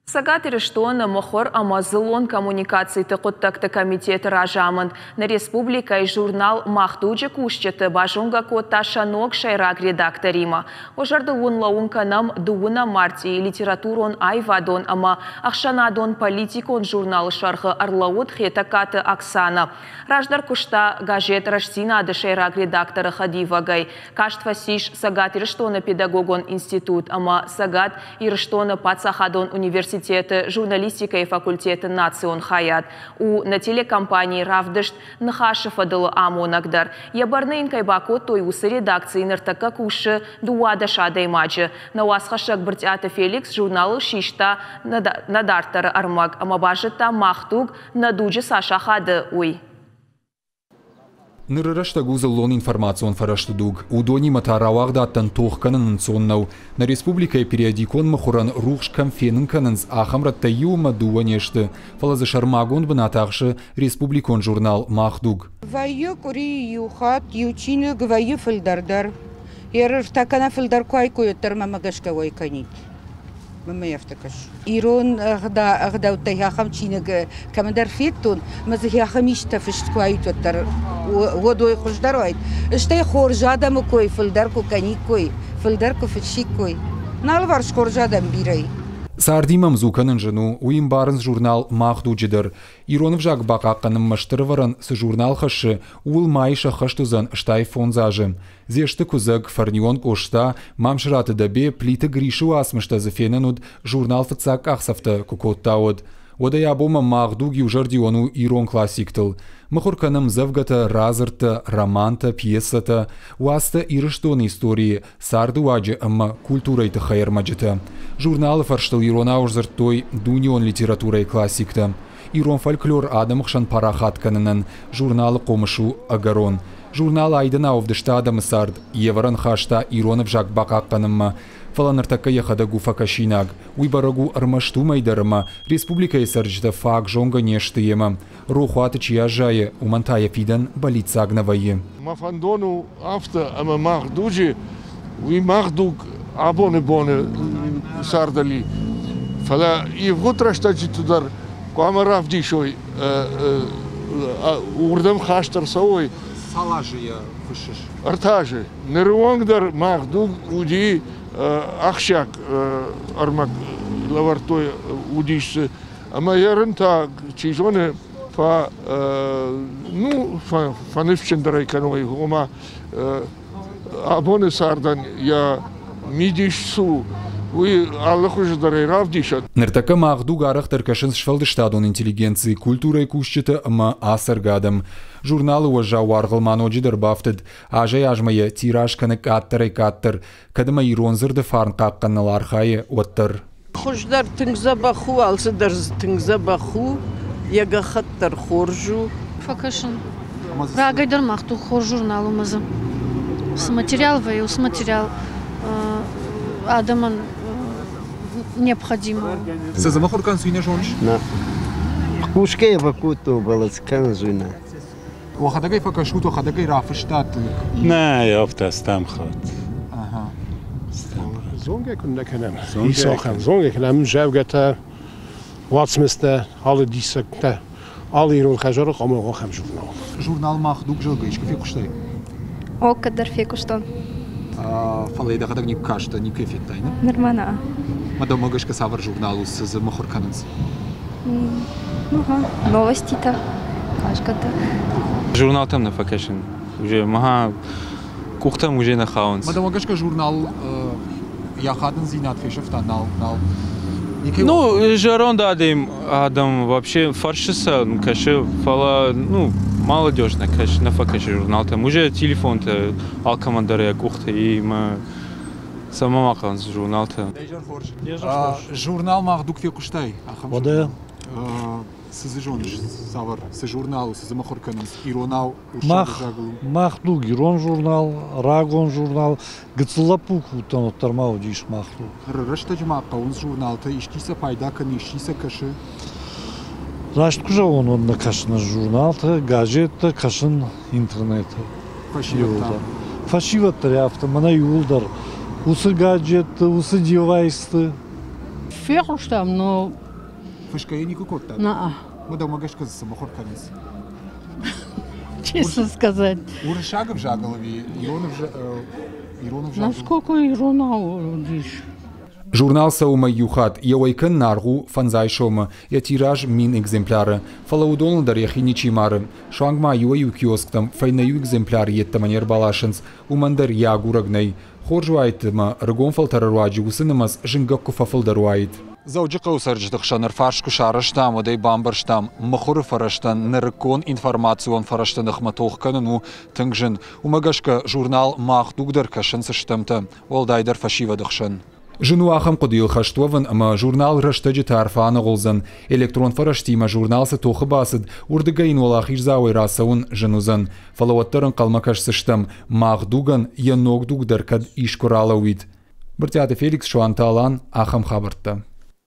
Цӕгат Ирыстоны мыхуыр ӕмӕ дзыллон коммуникациты хъуыддӕгты комитеты разамынд нӕ республикӕйы журнал «Мах дуджы» кусджыты базонгӕ кодта сӕ ног сӕйраг редакторимӕ. Уӕ зӕрдыл уын лӕууын кӕнӕм, дыууынӕм мартъийы литературон-аивадон ӕмӕ ӕхсӕнадон-политикон журналы сӕргъы ӕрлӕууыд Хетӕгкаты Оксанӕ. Раздӕр куыста газет «Рӕстдзинад-ы» сӕйраг редакторы хӕдивӕгӕй. Каст фӕцис Цӕгат Ирыстоны педагогон институт ӕмӕ Цӕгат Ирыстоны паддзахадон университеты журналистикӕйы факультеты национ хайад. У нӕ телекомпанийы равдыст Ныхасы фӕдыл амонӕг дӕр. Йӕ бӕрны йын кӕй бакодтой, уыцы редакцийы ныртӕккӕ кусы 12 адӕймаджы. Нӕ уацхӕссӕг Брытъиаты Феликс журналыл систа нӕ дарддӕры ӕрмӕг ӕмӕ базыдта, Мах дуг нӕ дуджы цас ахады, уый. Ныры рӕстӕг у дзыллон информацион фӕрӕзты дуг. Уыдонимӕ та рауагъдадтӕн тох кӕнын ӕнцон нӕу. Нӕ республикӕйы периодикон мыхуырӕн рухс кӕм фенын кӕнынц, ахӕм рӕттӕ иу ӕмӕ дыууӕ не сты, фӕлӕ дзы сӕрмагонд бынат ахсы республикон журнал «Мах дуг». Вӕййы къуырийы иу хатт, иу чиныг вӕййы фылдӕр дӕр. Йе ртӕ кӕнӕ фылдӕр куы айкой, уӕддӕр мӕмӕ гӕсгӕ уӕй кӕнид. Мӕнмӕ афтӕ кӕсы. Ирон ӕгъдӕуттӕй ахӕм чиныг кӕмӕндӕр федтон, ӕмӕ дзы ахӕм истытӕ фыст куы уаид, уӕддӕр уӕд уый хуыздӕр уаид. Стӕй хорз адӕмы кой фылдӕр куы кӕниккой, фылдӕр куы фыссиккой. Нӕ алыварс хорз адӕм бирӕ и. Цардимӕ ӕмдзу кӕнын зын у, уый ӕмбарынц журнал «Мах дуджы» дӕр. Ирон ӕвзаг бахъахъхъӕнынмӕ стыр ӕвӕрӕн цы журнал хӕссы, ууыл майы сӕххӕст уыдзӕн 85 азы. Дзесты Куыдзӕг, Фӕрнион Къоста, Мамсыраты Дӕбе, Плиты Грисы уацмыстӕ дзы фенӕн уыд, журнал фыццаг къахдзӕфтӕ куы кодта, уӕд. Уӕдӕй абонмӕ Мах дуг иузӕрдион у ирон классиктыл. Мыхуыр кӕнӕм ӕмдзӕвгӕтӕ, радзырдтӕ, романтӕ, пьесӕтӕ, уацтӕ Ирыстоны историйы, цардыуаджы ӕмӕ культурӕйы тыххӕй ӕрмӕджытӕ. Журналы фӕрстыл иронау сдзырдтой дунеон литературӕйы классиктӕ. Ирон фольклор адӕмы хсӕн парахат кӕнынӕн журналы хъомыс у ӕгӕрон. Журнал айдӕнау ӕвдыста адӕмы цард, йе вӕрӕн хаста ирон ӕвзаг бахъахъхъӕнынмӕ, фӕлӕ ныртӕккӕ йӕхӕдӕг у фӕкӕсинаг. Уый бӕрӕг у ӕрмӕст уымӕй дӕр, ӕмӕ республикӕйы цӕрджытӕ фаг зонгӕ не сты йемӕ. Рохуаты чи аззайы, уымӕн та йӕ фидӕн бӕллиццаг нӕ вӕййы. Мӕ фӕндон у афтӕ, ӕмӕ мах дуджы, уый мах дуг абоны боны цардӕли, фӕлӕ ивгъуыд рӕстӕджыты дӕр хъуамӕ равдисой, уырдӕм хаст ӕрцӕуой. Цал азы йӕ фыссыс? Ӕртӕ азы. Ныры онг дӕр мах дуг уыди ахсджиаг ӕрмӕг лӕвӕрдтой, уыдис дзы. Ӕмӕ йӕ рын та, чи зоны, ну, фӕныфсджындӕрӕй кӕной, ома абоны цардӕн йӕ мидис цы у, уый алы хуызы дӕр ӕй равдисӕд. Ныртӕккӕ мах дуг арӕхдӕр кӕсынц сфӕлдыстадон интеллигенци, культурӕйы кусджытӕ ӕмӕ ацӕргӕ адӕм. Журналы уӕззау уаргъыл ма ноджыдӕр бафтыд. Азӕй-азмӕ йӕ тираж кӕны къаддӕрӕй-къаддӕр, кӕд ӕмӕ ирон дзырды фарн хъахъхъӕныныл архайы, уӕддӕр. Хуыздӕр тынг дзӕбӕх у, алцыдӕр дзы тынг дзӕбӕх у, йӕ гӕххӕтт дӕр хорз у. Фӕкӕсын. Рагӕй дӕр мах дуг хорз журнал у ӕмӕ дзы цы материал вӕййы, уыцы материал адӕмӕн необходимо. Цы дзы мыхуыр кӕныс, уый нӕ зоныс? Нӕ. Хъусгӕ йӕ фӕкодтон, фӕлӕ цы кӕныс, уый нӕ. Уӕхӕдӕг ӕй фӕкӕсут, уӕхӕдӕг ӕй рафыстат? Нӕ, афтӕ стӕм хатт. Зонгӕ куыннӕ кӕнӕм. Исахӕн зонгӕ кӕнӕм зӕвгӕтӕ, уацмыстӕ, алы диссӕгтӕ, алы ирон хӕдзары хъуамӕ ахӕм журнал. Журнал «Мах дуг» зӕгъгӕ, искуы фехъуыстай? О, кӕддӕр фехъуыстон. Фӕлӕ дӕхӕдӕг никуы кастӕ, никуы федтай, нӕ? Нырма нӕ. Мӕ дӕумӕ гӕсгӕ цавӕр журнал у, цы дзы мыхуыр кӕнынц? Новости-то, кашката. Журналтӕм нӕ фӕкӕсын. Уже мӕ къухтӕм уже нӕ хауынц. Мӕ дӕумӕ гӕсгӕ журнал йӕ ахадындзинад фесӕфта нал, нал. Ну, зӕронд адӕм, адӕм вообще фӕрсы сӕ кӕсы, фӕлӕ, ну, молодежь нӕ кӕсы, нӕ фӕкӕсы журналтӕм. Уже телефонтӕ алкӕмӕн дӕр йӕ къухты и мӕ Цӕмӕ ма хъӕуынц журналтӕ? Журнал Мах дуг фехъуыстай? Ахӕм Уӕдӕ? Цы дзы зоныс, цавӕр? Цы журнал у, цы дзы мыхуыр кӕнынц? Иронау, уырыссаг ӕвзагыл? Мах дуг ирон журнал, рагон журнал. Гыццыл лӕппу куы уыдтӕн, уӕддӕр ма уыдис Мах дуг. Рӕстӕджы ма хъӕуынц журналтӕ, исчи сӕ пайда кӕны, исчи сӕ кӕсы? Раст куы зӕгъон, уӕд нӕ кӕсын ӕз журналтӕ, газеттӕ, кӕсын интернеты. Фӕсивӕд та? Фӕсивӕд дӕр афтӕ, мӕнӕ иууылдӕр уыцы гаджетты, уыцы девайсты. Фехъуыстам, но... Фысгӕ йӕ никуы кодтат? На. Уӕд дӕумӕ гӕсгӕ дзы цы мыхуыр кӕнынц? Честно сказать. Уырыссаг ӕвзагыл ӕви ирон ирон ӕвзагыл? Насколько иронау уыдис. Журнал цӕуы мӕй иу хатт, йӕ уӕй кӕнын аргъ у фӕндзай сомы, йӕ тираж 1000 экземпляры. Фӕлӕ уыдоныл дӕр йӕхи ничи мары. Суанг ма иуӕй-иу киосктӕм фӕйнӕ иу экземпляр йеддӕмӕ не рбаласынц, уымӕн дӕр йӕ агурӕг нӕй. Хорз уаид ӕмӕ ӕрыгон фӕлтӕры руаджы уыцы нымӕц зынгӕ куы фӕфылдӕр уаид. Дзӕуджыхъӕуы цӕрджыты хсӕн ӕрфарст куы сарӕзтам, уӕд ӕй бамбӕрстам, мыхуыры фӕрӕзтӕн нырыккон информацион фӕрӕзты ныхмӕ тох кӕнын у тынг зын. Уымӕ гӕсгӕ журнал «Мах дуг» дӕр кӕсынц стӕмтӕ, уӕлдайдӕр фӕсивӕды хсӕн. Зын у ахӕм хъуыдыйыл хӕст уӕвын ӕмӕ журнал рӕстӕджыты арф аныгъуылдзӕн. Электрон фӕрӕзтимӕ журнал цы тохы бацыд, уырдыгӕй йын уӕлахиздзауӕй рацӕуын зын уыдзӕн. Фӕлӕ уӕддӕр ӕнхъӕлмӕ кӕсдзыстӕм, мах дугӕн йӕ ног дуг дӕр кӕд искуы ралӕууид. Брытъиаты Феликс, Суанты Алан, ахӕм хабӕрттӕ.